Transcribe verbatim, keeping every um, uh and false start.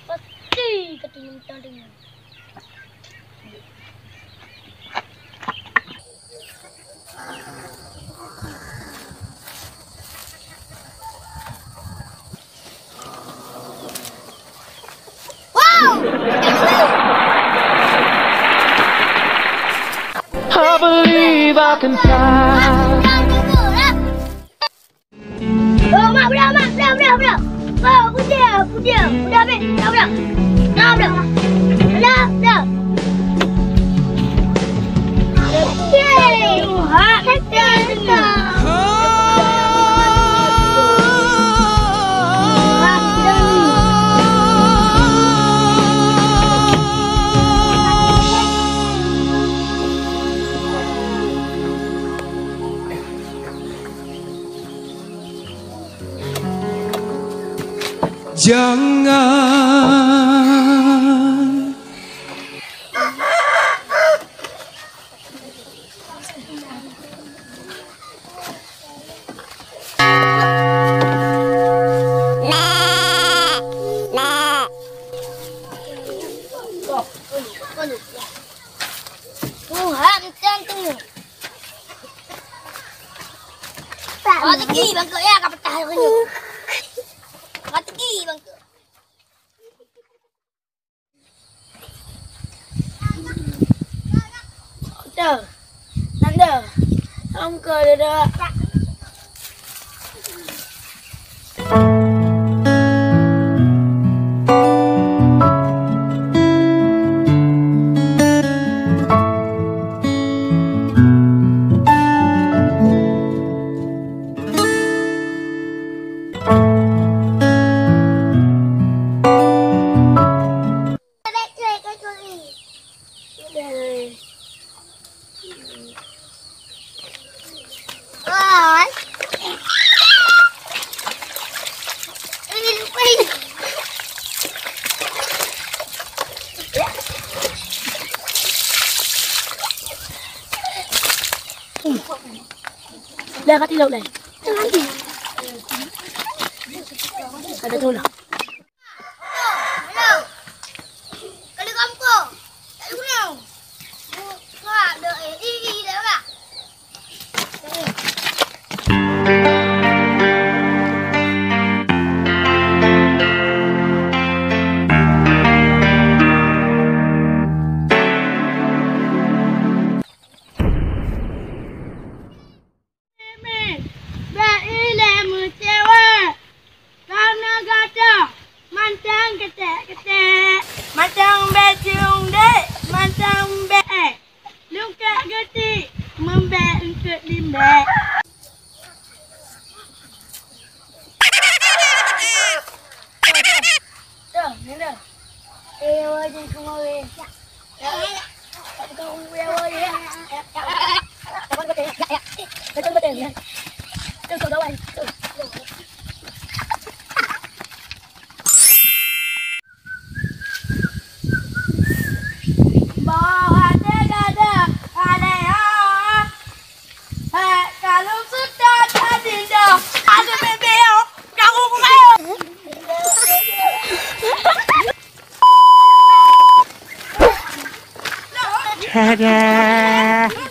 Pasti ka teungoh mantong deungoe. Wow! I believe I can fly. Oh, mak, belah, mak, belah, belah, belah. Oh, putih, putih, putih habis. Dah, belah. Dah, belah. Belah, belah. Yeay. Tuhan, betul, betul. Jangan. Tuhan, macam tu. Rezeki bangkot ya, ka pecah hari ni. Rezeki bangkot. Dah. Nanda. Angka dah. Dah, kati lauk lain. Ada tu lah. Bèk ilèe meucewek, kareuna gata mantong keutek-keutek, mantong bèk cium dék, mantong bèk lungkek geutik, meubèk eungkot limbèk. Boh até gata alèh ha. Hai, ka lôn seutôt adinda. Aduh, bebe, oh. Gak ureueng. Tada.